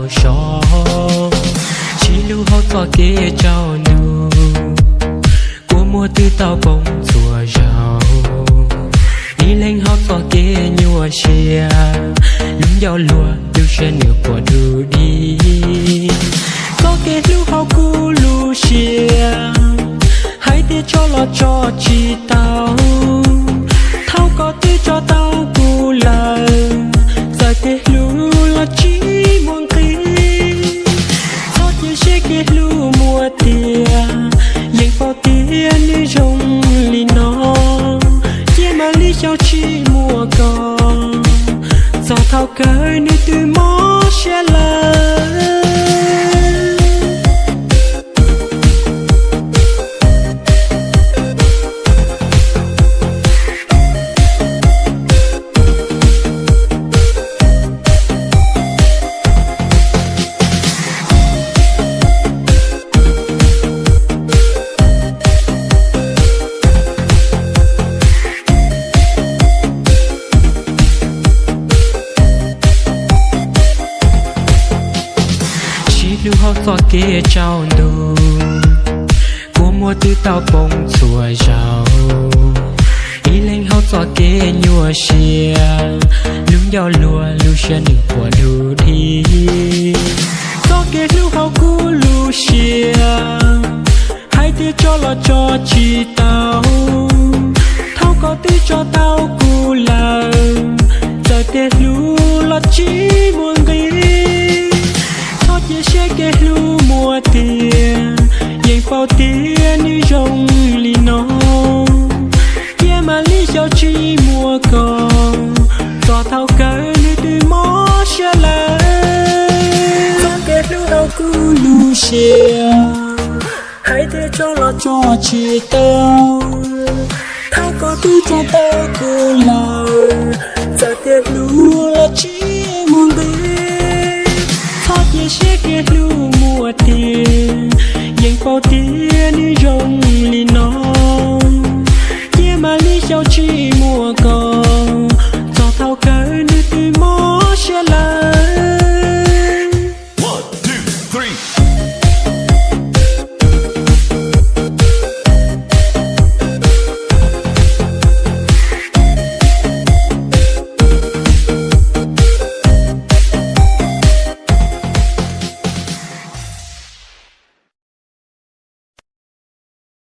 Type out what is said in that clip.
zog, sib hlub hauv txoj kev tsaus ntuj, kua muag twb tau poob txhua zaus. Ib leeg hauv txoj kev nyuaj siab, lub ncauj luag lub siab nws puas dub dig. Txoj kev hlub hauv kuv lub siab, hais tias tso los tso tsis tau. Thaum koj twb tso tau kuv lawm, txawm tias hlub los tsis muaj nqis. Txhob cia siab kev hlub muaj tiag, yeej paub tias nws zoo li no. Cia mam li xyaum tsis muaj koj, txog thaum kawg nws twb mob siab lawm. Sib hlub hauv txoj kev tsaus ntuj, kua muag twb tau poob txhua zaus. Ib leeg hauv txoj kev nyuaj siab, lub ncauj luag lub siab nws puas dub dig. Txoj kev hlub hauv kuv lub siab, hais tias tso los tso tsis tau. Thaum koj twb tso tau kuv lawm, txawm tias hlub los tsis muaj nqis. Txhob cia siab kev hlub muaj tiag, yeej paub tias nws zoo li no. Cia mam li xyaum tsis muaj koj, txog thaum kawg nws twb mob siab lawm. Txoj kev hlub hauv kuv lub siab, hais tias tso los tso tsis tau. Thaum koj twb tso tau kuv lawm, txawm tias hlub los tsis muaj nqis. Txhob cia siab kev hlub muaj tiag, yeej paub tias nws zoo li no. Cia mam li xyaum tsis